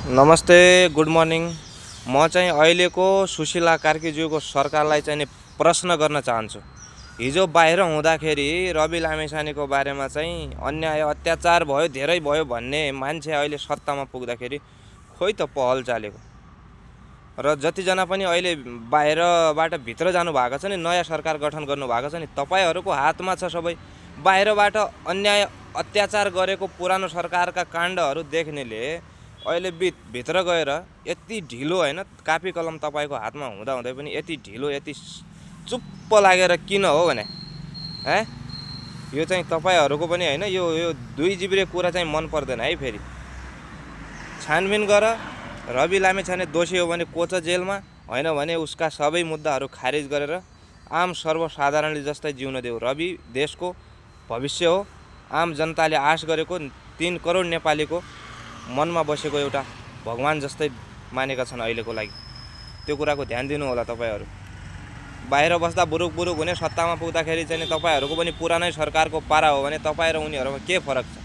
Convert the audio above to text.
नमस्ते, good morning. म चाहिँ अहिलेको सुशीला कार्कीज्यूको सरकारलाई चाहिँ नि प्रश्न गर्न चाहन्छु। हिजो बाहिर हुँदाखेरि रवि लामिछानेको बारेमा चाहिँ अन्याय अत्याचार भयो, धेरै भयो भन्ने मान्छे अहिले सत्तामा पुग्दाखेरि खोइ त पहल चालेको। र जतिजना पनि अहिले बाहिरबाट भित्र जानुभएको छ नि, नयाँ सरकार गठन गर्नुभएको छ नि, तपाईँहरूको हातमा छ सबै। बाहिरबाट अन्याय अत्याचार गरेको पुरानो सरकारका काण्डहरू देख्नेले अहिले भित्र गएर यति ढिलो होइन, कापी कलम तपाईँको हातमा हुँदाहुँदै पनि यति ढिलो, यति चुप्प लागेर किन हो भने यो चाहिँ तपाईँहरूको पनि होइन, यो दुई जिब्रे कुरा चाहिँ मन पर्दैन है। फेरि छानबिन गर, रवि लामिछाने दोषी हो भने कोच जेलमा, होइन भने उसका सबै मुद्दाहरू खारिज गरेर आम सर्वसाधारणले जस्तै जिउन देऊ। रवि देशको भविष्य हो। आम जनताले आश गरेको 3 करोड नेपालीको मनमा बसेको एउटा भगवान जस्तै मानेका छन् अहिलेको लागि। त्यो कुराको ध्यान दिनु होला तपाईँहरू। बाहिर बस्दा बुरुक बुरुक हुने, सत्तामा पुग्दाखेरि चाहिँ तपाईँहरूको पनि पुरानै सरकारको पारा हो भने तपाईँ र उनीहरूमा के फरक छ?